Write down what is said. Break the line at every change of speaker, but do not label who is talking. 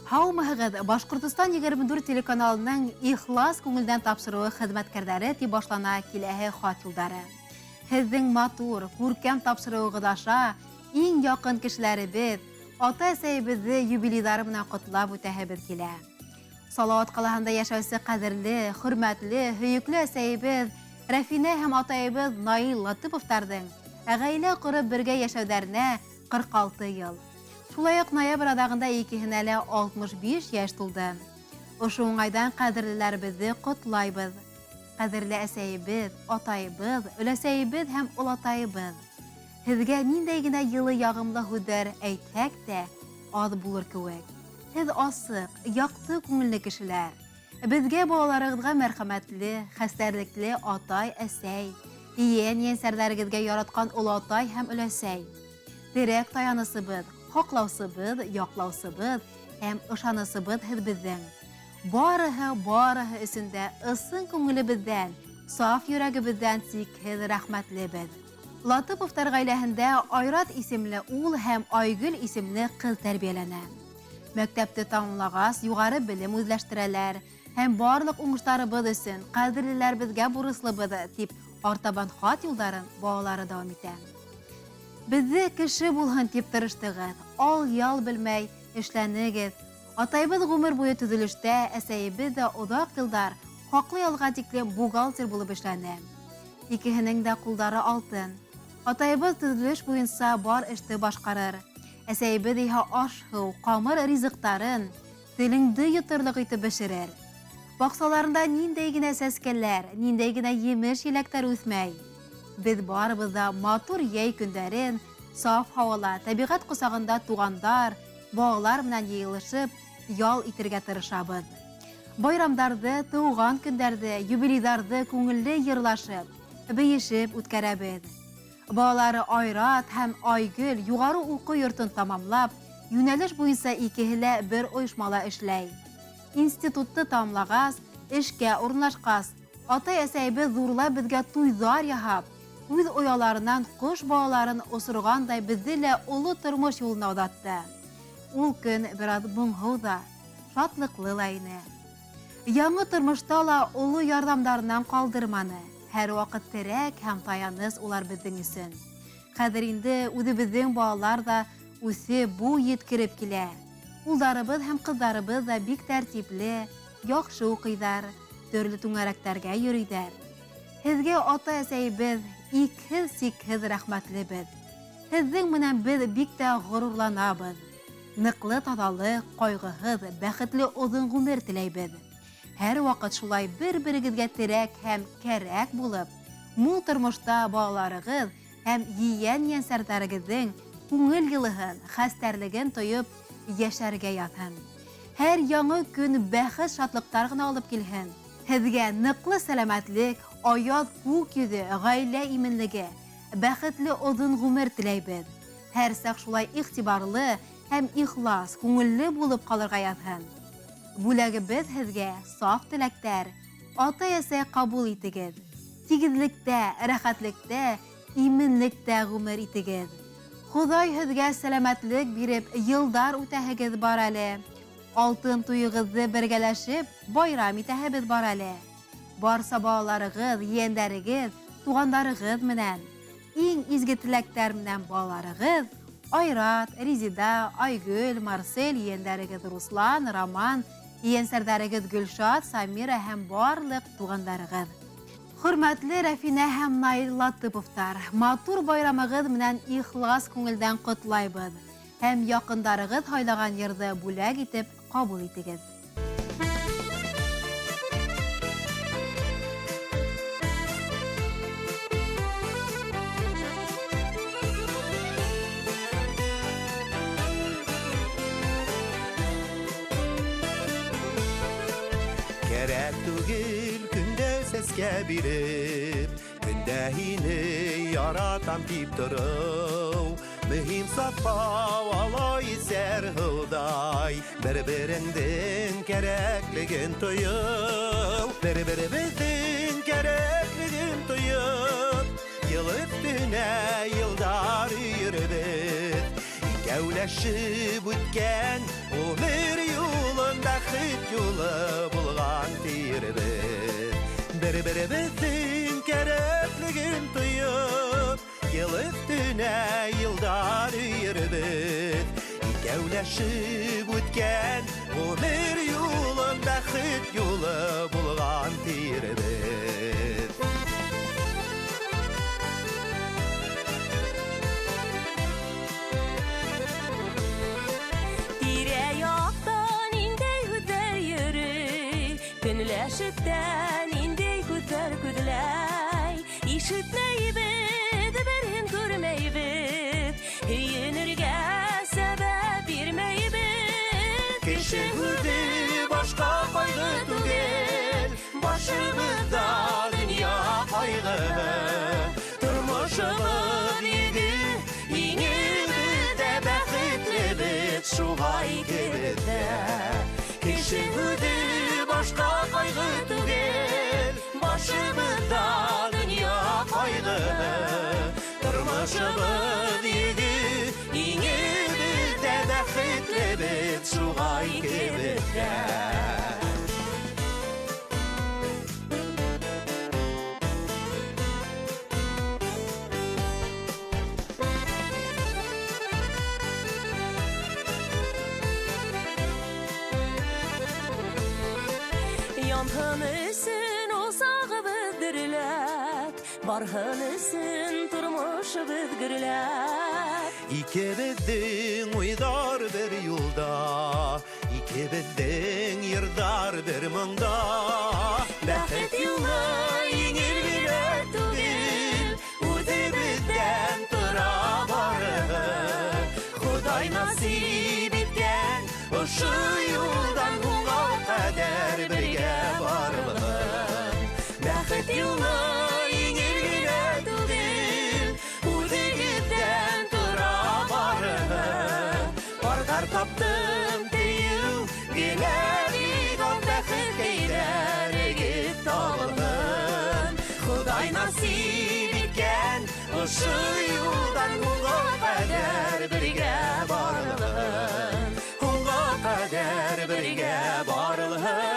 Һаумыһығыҙ, Башҡортостан 24 телеканалының ихлас күңелдән тапшырыуы хеҙмәткәрҙәре, тип башлана киләһе хат юлдары. Һеҙҙең матур, күркәм тапшырыуығыҙ аша иң яҡын кешеләребеҙ, ата-әсәйебеҙҙе юбилейҙары менән ҡотлап үтәһебеҙ килә. Салауат ҡалаһында йәшәүсе ҡәҙерле, хөрмәтле, һөйөклө әсәйебеҙ Рәфинә һәм атайыбыҙ Наил Латыповтарҙың ғаилә ҡороп бергә йәшәүҙәренә 46 йыл. Шулай уҡ ноябрь аҙағында икеһенә лә 65 йәш тулды. Ошо уңайҙан ҡәҙерлеләребеҙҙе ҡотлайбыҙ. Ҡәҙерле әсәйебеҙ, атайыбыҙ, өләсәйебеҙ һәм олатайыбыҙ! Һеҙгә ниндәй генә йылы яғымлы һүҙҙәр әйтһәк тә, аҙ булыр кеүек. Һеҙ асыҡ, яҡты күңелле кешеләр. Беҙгә, балаларығыҙға мәрхәмәтле, хәстәрлекле атай, әсәй, ейән-ейәнсәрҙәрегеҙгә яратҡан олатай һәм өләсәй. Терәк таянысыбыҙ, һаҡлаусыбыҙ, яҡлаусыбыҙ һәм ышанысыбыҙ һеҙ беҙҙең. Барыһы, барыһы өсөн дә ысын күңелебеҙҙән, саф йөрәгебеҙҙән сикһеҙ рәхмәтлебеҙ. Латыповтар гаиләһендә Айрат исемле ул һәм Айгөл исемле кыз тәрбияләнә. Мәктәпте тамамлағас, югары белем үзләштерәләр һәм барлык уңыштарыбыз өчен кадерлеләребезгә бурычлыбыз, дип артабан хат юлдарын балалары дәвам итә. Безне кеше булһын дип тырыштыгыз, ал-ял белмәй эшләнегез. Атайыбыз гомер буе төзелештә, әсәебез дә озак еллар хаклы ялга тиклем бухгалтер булып эшләне. Икеһенең дә кулдары алтын. Атайыбыз төзелеш буенча бар эште башкарыр. Әсәебез иһә аш-һу, камыр ризыктарын телеңде йоторлык итеп бешерер. Баксаларында ниндәй генә сәскәләр, ниндәй генә емеш-еләктәр үҫмәй. Без барыбыз да матур йәй көндәрен саф һавала, тәбиғәт косагында тугандар, балалар менән йыйылышып, ял итергә тырышабыҙ. Байрамдарҙы, тыуған көндәрҙе, юбилейҙарҙы күңелле йырлашып, бейешеп үткәрәбеҙ. Балалары Айрат һәм Айгөл юғары уҡыу йортон тамамлап, йүнәлеш буйынса икеһе лә бер ойошмала эшләй. Институтты тамамлағас, эшкә урынлашҡас, атай-әсәйебеҙ ҙурлап беҙгә туйҙар яһап, үҙ ояларынан ҡош балаларын осорғандай беҙҙе лә оло тормош юлына оҙатты. Ул көн бер аҙ моңһоу ҙа, шатлыҡлы ла ине. Яңы тормошта ла оло ярҙамдарынан ҡалдырманы. Һәр ваҡыт терәк һәм таяныс улар беҙҙең өсөн. Хәҙер инде үҙебеҙҙең балалар ҙа үҫеп, буй еткереп килә. Улдарыбыҙ һәм ҡыҙҙарыбыҙ ҙа бик тәртипле, яҡшы уҡыйҙар, төрлө түңәрәктәргә йөрөйҙәр. Һеҙгә, ата-әсәйебеҙ, икһеҙ-сикһеҙ рәхмәтлебеҙ. Һеҙҙең менән беҙ бик тә ғорурланабыҙ. Ныҡлы таҙалыҡ, ҡайғыһыҙ, бәхетле оҙон ғүмер теләйбеҙ. Һәр ваҡыт шулай бер-берегеҙгә терәк һәм кәрәк булып, мул тормошта балаларығыҙ һәм ейән-ейәнсәрҙәрегеҙҙең күңел йылыһын, хәстәрлеген тойоп йәшәргә яҙһын. Һәр яңы көн бәхет-шатлыҡтар ғына алып килһен. Һеҙгә ныҡлы сәләмәтлек, аяҙ күк йөҙө, ғаилә именлеге, бәхетле оҙон ғүмер теләйбеҙ. Һәр саҡ шулай иғтибарлы һәм ихлас, күңелле булып ҡалырға яҙһын. Бүләгебеҙ һеҙгә саф теләктәр, атай-әсәй ҡабул итегеҙ. Тигеҙлектә, рәхәтлектә, именлектә ғүмер итегеҙ. Хоҙай һеҙгә сәләмәтлек биреп, йылдар үтәһегеҙ бар әле. Алтын туйығыҙҙы бергәләшеп байрам итәһебеҙ бар әле. Барса балаларығыҙ, ейәндәрегеҙ, туғандарығыҙ менән. Иң изге теләктәр менән балаларығыҙ Айрат, Резида, Айгөл, Марсель, ейәндәрегеҙ Руслан, Роман, ейәнсәрҙәрегеҙ Гөлшат, Самира һәм барлыҡ туғандарығыҙ. Хөрмәтле Рәфинә һәм Наил Латыповтар, матур байрамығыҙ менән ихлас күңелдән ҡотлайбыҙ һәм яҡындарығыҙ һайлаған йырҙы бүләк итеп ҡабул итегеҙ.
Кәрәк түгел көндә сәскә биреп, көндә һине яратам дип тороу. Мөһим саҡлау алай эсәр һыуҙай, бер-береңдең кәрәклеген тойоу, бер-беребеҙҙең кәрәклеген тойоп, йыл өҫтөнә йылдар өйөрөбөҙ. Икәүләшеп үткән ғүмер юлы. Берләшеп үткән ғүмер юлын бәхет юлы булған тирбеҙ.
Тирә-яҡта ниндәй һүҙҙәр йөрөй, көнләшеп тә ниндәй күҙҙәр күҙләй. Ишетмәйбеҙ, береһен күрмәйбеҙ, һөйөнөргә сәбәп бирмәйбеҙ.
Кеше һүҙе башҡа ҡайғы түгел, башыбыҙҙа донъя ҡайғыһы. Тормошобоҙ йөгө иңебеҙҙә, бәхетлебеҙ шуға икебеҙ ҙә. Кеше һүҙе башҡа ҡайғы түгел, башыбыҙҙа донъя ҡайғыһы. Тормошобоҙ йөгө иңебеҙҙә, бәхетлебеҙ шуға икебеҙ ҙә.
Янһын өсөн усағыбыҙ дөрләп, барһын өсөн тормошобоҙ гөрләп.
Икебеҙҙең уйҙар бер юлда, икебеҙҙең йырҙар бер моңда. Бәхет юлы еңел генә түгел, үҙебеҙҙән тора барыһы. Хоҙай насип иткән ошо юлдан һуңға ҡәҙәр бергә барылһын. Бәхет юлы еңел генә түгел, үҙегеҙҙән тора барыһы. Парҙар таптым тиеү генә бит ул, бәхеткәйҙәрегеҙ табылһын. Хоҙай насип иткән ошо юлдан һуңға ҡәҙәр бергә барылһын. Һуңға ҡәҙәр бергә барылһын.